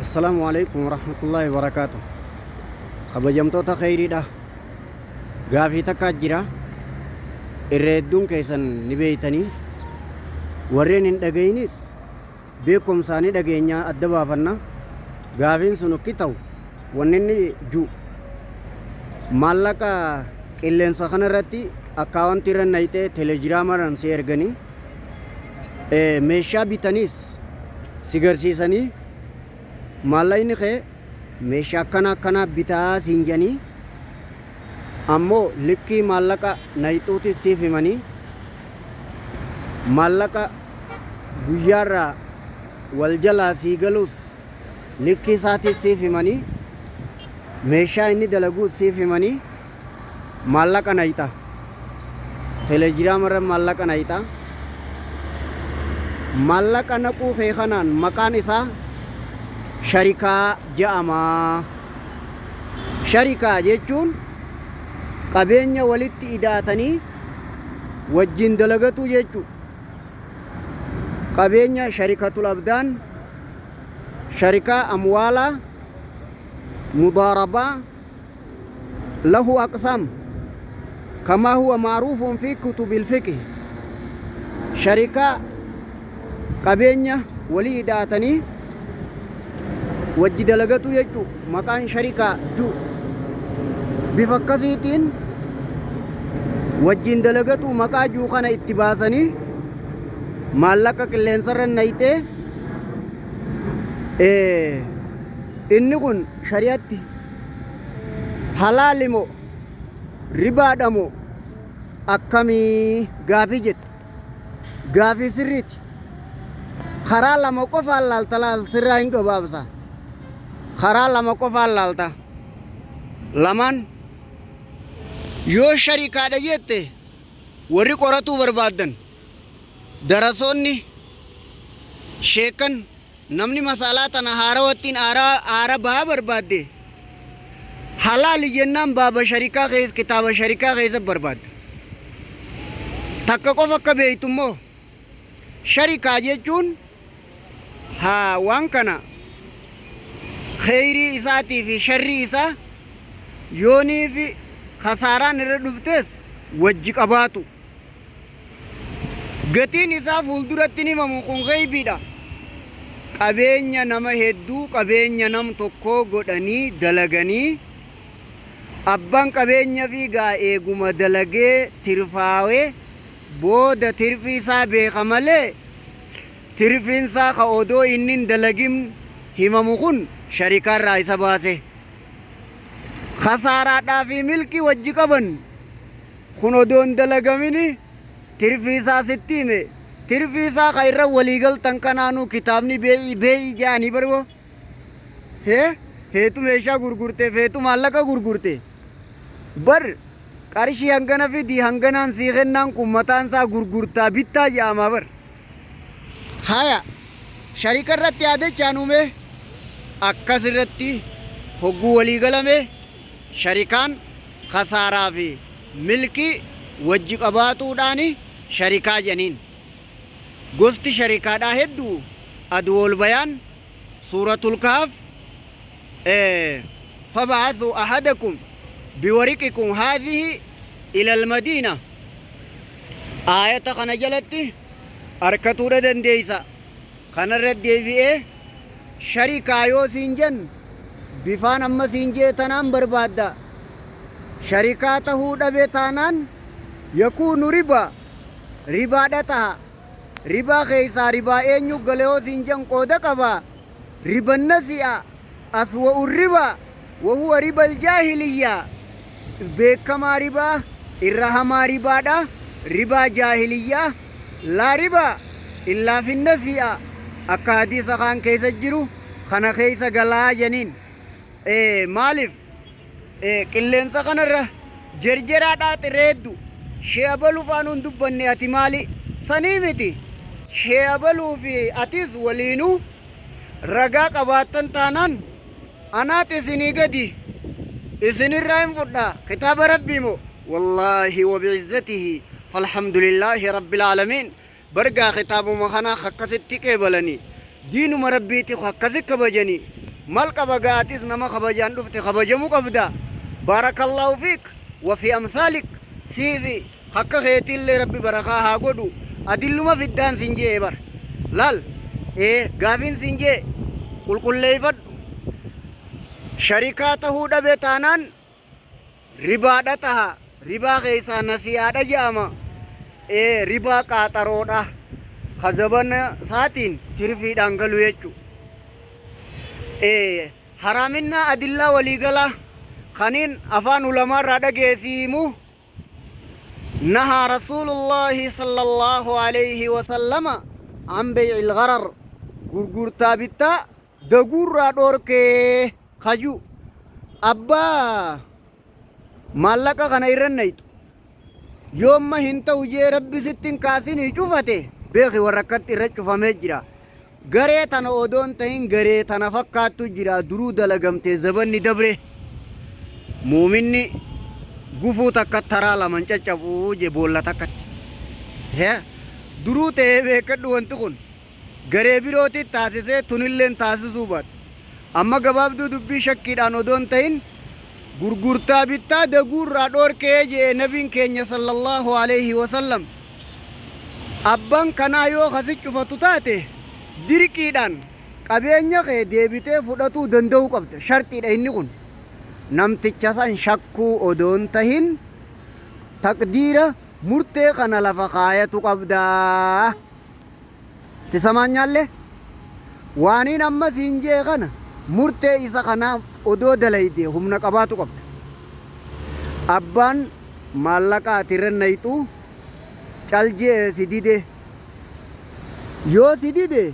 Assalaamu alaikum warahmatullaahi wabarakaatu. Kabajamtoota kheyriidha. Gaafii takkaa jira. Irra hedduun keessan ni beeytanii. Warreen hin dhagayinis beekumsaanii dhageenyaa adda baafanna. Gaafiin sun ukki ta'u wanni inni ju maallaqa qilleensa kana irratti akkaawwantii irra nayxee telegiraamaraan si erganii meeshaa bitaniis si garsiisanii maallaqni kee meeshaa akkana akkanaa bitaa siin jedhanii ammoo likkii maallaqa nayxuutis siif himanii maallaqa guyyaarraa wal jalaa sii galuus likkii isaatis siif himanii meeshaa inni dalaguus siif himanii maallaqa nayxa. Telegiraama irra maallaqa nayxa. Maallaqa naquu kee kanaan maqaan isaa sharikaa je'ama. Sharikaa jechuun qabeenya walitti ida'atanii wajjin dalagatuu jechuu. Qabeenya sharikatul abdaan, sharikaa amwaalaa, mudaarabaa, lahu aqsaam kamaa huwa ma'ruufun fi kutubil fiqh. Sharikaa qabeenya walii ida'atanii wajji dalagatuu jechuu maqaan sharikaa ju bifa akkasiitiin wajjin dalagatuu maqaa juu kana itti baasanii maallaqa qilleensarra nayxee inni kun shari'atti halaali moo ribaadha moo akkamii gaafii jettu gaafii sirriiti. Karaa lama qofaan laalta laal sirraa hin gabaabsa. Karaa lama qofaan laalta. Lamaan yoo sharikaadha jette warri qoratuu barbaaddan darasoonni sheekkan Namni mas'alaa tana haarawattiin aara baha barbaadde halaali jennaan baaba sharikaa keessa kitaaba sharikaa keessa barbaadda. Takka qofa akka beektu immoo sharikaa jechuun haa waan kana kheyrii isaatii fi sharrii isaa yoonii fi kasaaraan irra dhuftes wajji qabaatu. Gatiin isaa fuulduratti hin himamu kun gheybiidha. Qabeenya nama hedduu qabeenya nam tokkoo godhanii dalaganii abbaan qabeenya fi gaa eeguma dalagee tirfaawe booda tirfii isaa beeka malee tirfiin isaa ka odoo inni hin dalagin himamu kun sharikaarraa isa baase. Kasaaraadhaa fi milkii wajji qaban Kun odoo hin dalagamini tirfii isaa sitti hime. Tirfii isaa ka irra walii galtan kanaanuu kitaabni bee'ii bee'ii jedhanii baroo. Hee feetu meeshaa gurgurte feetu maallaqa gurgurte. Bar qarshii hangana fidii hanganaan sii kennaan kun mataan isaa gurgurtaa bittaa jedhama bar. Haya sharika irratti yaadachaan uume akkas irratti hogguu walii galame sharikaan khasaaraa fi milkii wajji qabaatuudhaani sharikaa jedhaniin. Gosti sharikaadhaa hedduu Adwool Bayaan, Suuratul Kahf, Fab'athuu ahadakum biwariqikum haadhihi ilal madiina Aayata kana jalatti arkatuudha dandeeysa. Kanarra deebi'ee sharikaa yoo siin jen bifaan amma siin jee tanaan barbaadda. Sharikaa tahuu dhabe taanaan yakuunu ribaa ribaadha taha. Ribaa keeysaa ribaa eenyu gale yoo siin jen qooda qaba. Riban nasi'a aswa'u ribaa wahuwa ribal jaahiliyyaa beekamaa ribaa irra hamaa ribaadha. Ribaa jaahiliyyaa Laa ribaa illaa fin nasii'a akka hadiisa kaan keessa jiru kana keessa galaa janiin. Maaliif qilleensa kanarra jerjeraa dhaaxirra heddu shee abaluu faanuu hin dubbanne ati maali sanii miti shee abaluu fi atis waliinuu ragaa qabaattan taanaan anaat isinii gadi isinirraa hin fudha kitaaba rabbii moo wallaahi wabi'izzatihi falhamdulillaahi rabbil aalamiin bargaa kitaabuma kanaa akkasitti qeebalanii diinuma rabbiiti akkasi kabajanii Mal qaba gaatis nama kabajaan dhufte kabajamuu qabda. Baarakallaahu fiik wa fi amsaalik siifi akka keetiillee Rabbi barakaa haa godhu. Adilluma fiddaan sin je'e bar. Laal ee gaafiin sin je'e qulqulleeyfadhu. Sharikaa tahuu dhabe taanaan ribaadha taha. Ribaa keessaa nasiyaadha je'ama. Ee ribaa qaaxaroodha. Ka zabana isaatiin tirfiidhaan galu jechu. Ee haraaminaa adillaa waliigalaa kaniin afaan ulamaarraa dhagaye sii himu. Nahaa Rasuulullaahi sallallaahu alayhi wasallama an bey'il gharar gurgurtaa bittaa daguurraa dhoorkee kaju abbaa maallaqa kana irra nayxu yoomma hin ta'u jee Rabbi sitti hin kaasinii cufate beeki warra akkatti irra cufamee jira. Garee tana odoo hin tahin garee tana fakkaattu jira duruu dalagamtee zabanni dabre. Muuminni gufuu takka taraa laman caccabu je boolla takkatti. He duruu ta'ee beekadhu wanti kun garee birootti taasisee tunilleen taasisuu baadhu. Amma gabaabduu dubbii shakkiidhaan odoo hin tahin gurgurtaa bittaa daguurraa dhoorkee jee nabiin keenya sallallahu alaihi wasallam. Abban kanaa yoo ka si cufatu taate dirqiidhaan qabeenya kee deebitee fudhatuu danda'uu qabda. Sharxiidha inni kun. Namticha san shakkuu odoo hin tahin taqdiira murtee kana lafa kaayatu qabda. Tisamaanyaallee waaniin amma siin jee kana murtee isa kanaaf odoo dalayde humna qabaatu qabda. Abbaan maallaqa ati irra nayxu cal je'e si dide. Yoo si dide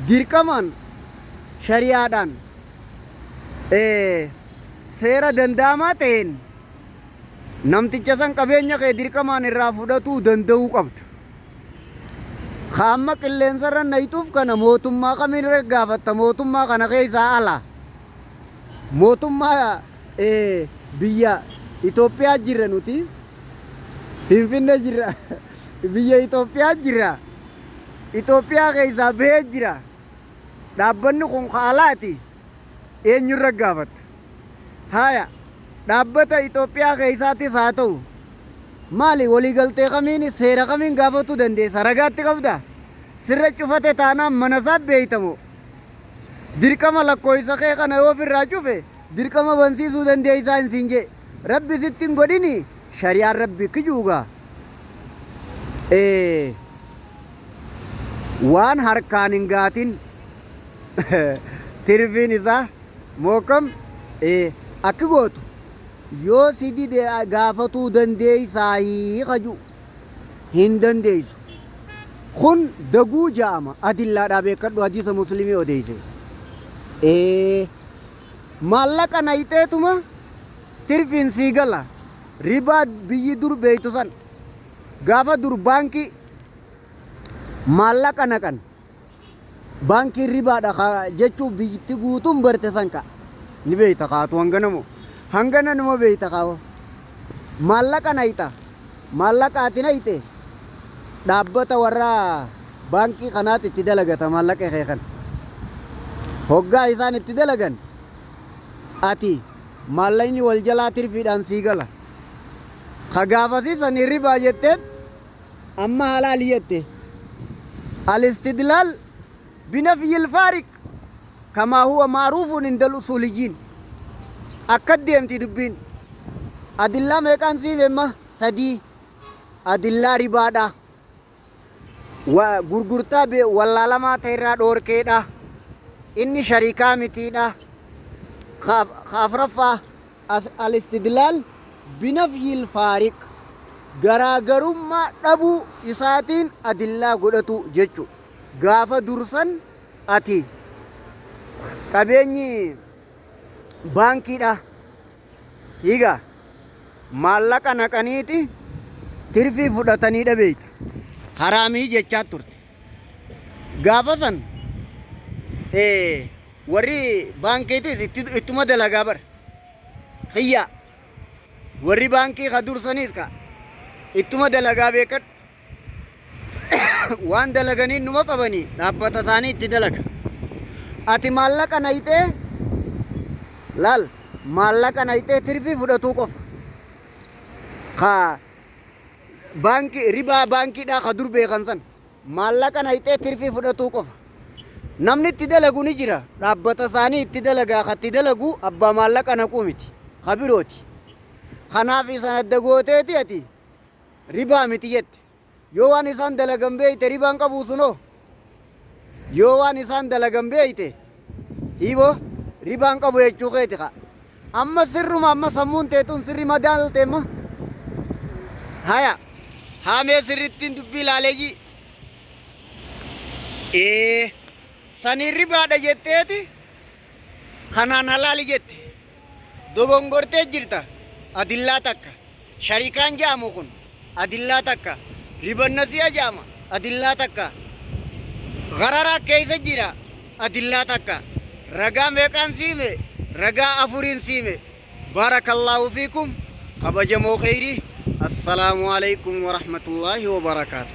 dirqamaan shari'aadhaan seera danda'amaa ta'een namticha san qabeenya kee dirqamaan irraa fudhatuu danda'uu qabda. Ka amma qilleensarra nayxuuf kana mootummaa kamiin irra gaafatta? Mootummaa kana keessaa ala. Mootummaa biyya Itoophiyaa jirra nuti. Finfinnee jirra. Biyya Itoophiyaa jirra. Itoophiyaa keessaa bahee jira. Dhaabbanni kun ka alaati. Eenyurra gaafatta? Haaya, dhaabbata Itoophiyaa keessaatis haa ta'u. Maali waliigaltee kamiin seera kamiin gaafatuu dandeessa? Ragaatti qabdaa? Sirra cufate taanaan mana isaa beeytamoo? Dirqama lakkooysa kee kana yoo ofirraa cufe dirqama bansiisuu dandeeysaa hin siin jee. Rabbi sitti hin godhini shari'aan Rabbi kijuugaa. Ee waan harkaan hin gaatin tirfiin isaa mookam ee akki gootu yoo si dide gaafatuu dandeeysaayii kaju hin dandeeysu. Kun daguu ja'ama. Adillaadhaa beekadhu hadiisa Muslimii odeeyse. Ee maallaqa nayxeetuma tirfiin sii gala. Ribaa biyyi dur beeytu san. Gaafa dur baankii maallaqa naqan. Baankiin ribaadha ka jechuu biyyatti guutuun barte san ka. Ni beeyta kaatu hangana moo? Hangana numa beeyta kaawoo. Maallaqa nayxa. Maallaqa ati nayxe dhaabbata warra baankii kanaatti itti dalagata maallaqa kee kana. Hoggaa isaan itti dalagan ati maallaqni wal jalaa tirfiidhaan sii gala. Ka gaafasii sanii ribaa jetteet amma halaali jette. Al-istidlaal binafyil faariq kamaa huwa ma'ruufun indal usuuliyyiin. Akka deemti dubbiin. Adillaa meeqaan siif himma? Sadii. Adillaa ribaadha. Gurgurtaa wallaalamaa ta'e irraa dhoorkeedha. Inni shariikaa mitiidha. Ka afraffaa al-istidlaal binafyil faariq garaagarummaa dhabuu isaatiin adillaa godhatu jechu. Gaafa dursan ati qabeenyi baankiidha. Hiigaa maallaqa naqaniiti tirfii fudhatanii dhabeeyta. Haraamii jechaa turte. Gaafa san warri baankiitis ittuma dalagaa bar. Kiyyaa warri baankii ka dursaniis ka ittuma dalagaa beekadhu. Waan dalaganiin numa qabanii dhaabbata isaanii itti dalaga. Ati maallaqa nayxee laal, maallaqa nayxee tirfii fudhatuu qofa. Ka baankii ribaa baankiidhaa ka dur beekan san maallaqa nayxee tirfii fudhatuu qofa. Namni itti dalagu ni jira. Dhaabbata isaanii itti dalagaa ka itti dalagu abbaa maallaqa naquu miti. Ka birooti. Kanaaf isan adda gooteeti ati ribaa miti jette. Yoo waan isaan dalagan beeyte ribaan qabuu sunoo. Yoo waan isaan dalagan beeyte hiiboo ribaan qabu jechuu keeti ka. Amma sirruma amma sammuun teetun sirri madaalte amma. Haya haamee sirrittiin dubbii ilaaleeyyii. Ee saniin ribaadha jetteeti kanaan halaali jette. Dogongortee jirta adillaa takka. Sharikaan ja'amu kun adillaa takka. Riban nasi'a ja'ama adillaa takka. Gararaa keessa jira adillaa takka. Ragaa meeqaan siime? Ragaa afuriin siime. Baarakallaahu fiikum, kabajamoo kheyrii. Assalaamu alaikum warahmatullaahi wabarakaatu.